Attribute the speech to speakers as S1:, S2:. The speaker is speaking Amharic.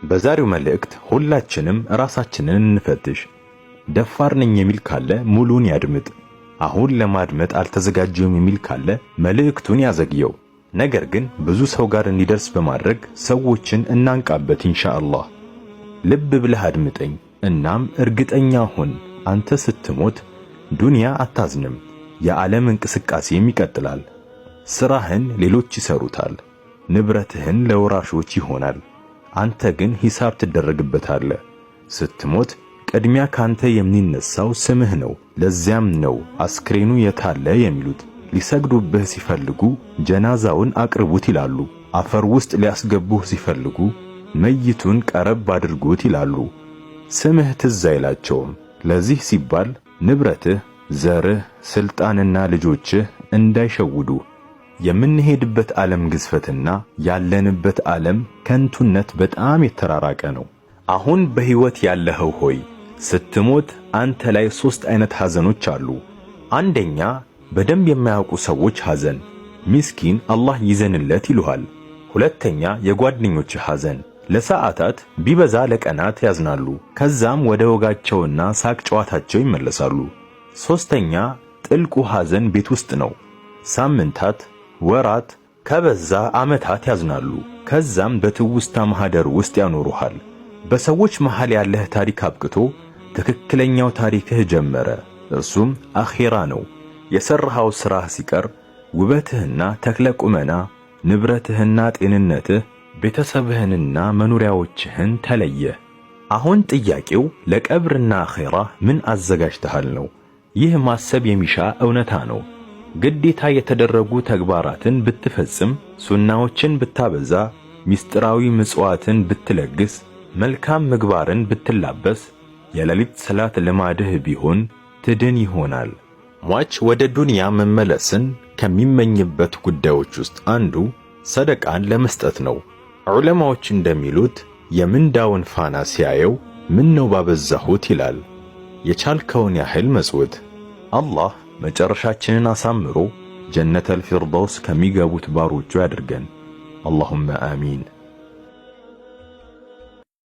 S1: በዛሬው መልእክት ሁላችንም ራሳችንን እንፈትሽ። ደፋር ነኝ የሚል ካለ ሙሉን ያድምጥ። አሁን ለማድመጥ አልተዘጋጀሁም የሚል ካለ መልእክቱን ያዘግየው። ነገር ግን ብዙ ሰው ጋር እንዲደርስ በማድረግ ሰዎችን እናንቃበት ኢንሻአላህ። ልብ ብለህ አድምጠኝ። እናም እርግጠኛ ሁን፣ አንተ ስትሞት ዱንያ አታዝንም። የዓለም እንቅስቃሴም ይቀጥላል። ስራህን ሌሎች ይሰሩታል። ንብረትህን ለወራሾች ይሆናል። አንተ ግን ሂሳብ ትደረግበታለህ። ስትሞት ቅድሚያ ካንተ የሚነሳው ስምህ ነው። ለዚያም ነው አስክሬኑ የታለ የሚሉት። ሊሰግዱብህ ሲፈልጉ ጀናዛውን አቅርቡት ይላሉ። አፈር ውስጥ ሊያስገቡህ ሲፈልጉ መይቱን ቀረብ አድርጉት ይላሉ። ስምህ ትዝ አይላቸውም። ለዚህ ሲባል ንብረትህ፣ ዘርህ፣ ስልጣንና ልጆችህ እንዳይሸውዱ። የምንሄድበት ዓለም ግዝፈትና ያለንበት ዓለም ከንቱነት በጣም የተራራቀ ነው። አሁን በሕይወት ያለኸው ሆይ፣ ስትሞት አንተ ላይ ሦስት አይነት ሐዘኖች አሉ። አንደኛ፣ በደንብ የማያውቁ ሰዎች ሐዘን፣ ሚስኪን አላህ ይዘንለት ይሉሃል። ሁለተኛ፣ የጓደኞችህ ሐዘን፣ ለሰዓታት ቢበዛ ለቀናት ያዝናሉ። ከዛም ወደ ወጋቸውና ሳቅ ጨዋታቸው ይመለሳሉ። ሦስተኛ፣ ጥልቁ ሐዘን ቤት ውስጥ ነው። ሳምንታት፣ ወራት፣ ከበዛ ዓመታት ያዝናሉ። ከዛም በትውስታ ማህደር ውስጥ ያኖሩሃል። በሰዎች መሃል ያለህ ታሪክ አብቅቶ ትክክለኛው ታሪክህ ጀመረ። እርሱም አኼራ ነው። የሠራኸው ሥራህ ሲቀር ውበትህና ተክለ ቁመና፣ ንብረትህና ጤንነትህ፣ ቤተሰብህንና መኖሪያዎችህን ተለየ። አሁን ጥያቄው ለቀብርና አኼራ ምን አዘጋጅተሃል ነው። ይህ ማሰብ የሚሻ እውነታ ነው። ግዴታ የተደረጉ ተግባራትን ብትፈጽም፣ ሱናዎችን ብታበዛ፣ ሚስጥራዊ ምጽዋትን ብትለግስ፣ መልካም ምግባርን ብትላበስ፣ የሌሊት ሰላት ልማድህ ቢሆን ትድን ይሆናል። ሟች ወደ ዱንያ መመለስን ከሚመኝበት ጉዳዮች ውስጥ አንዱ ሰደቃን ለመስጠት ነው። ዑለማዎች እንደሚሉት የምንዳውን ፋና ሲያየው ምን ነው ባበዛሁት ይላል። የቻልከውን ያህል መጽውት። አላህ መጨረሻችንን አሳምሮ ጀነተል ፊርደውስ ከሚገቡት ባሮቹ ያድርገን። اللهم آمين።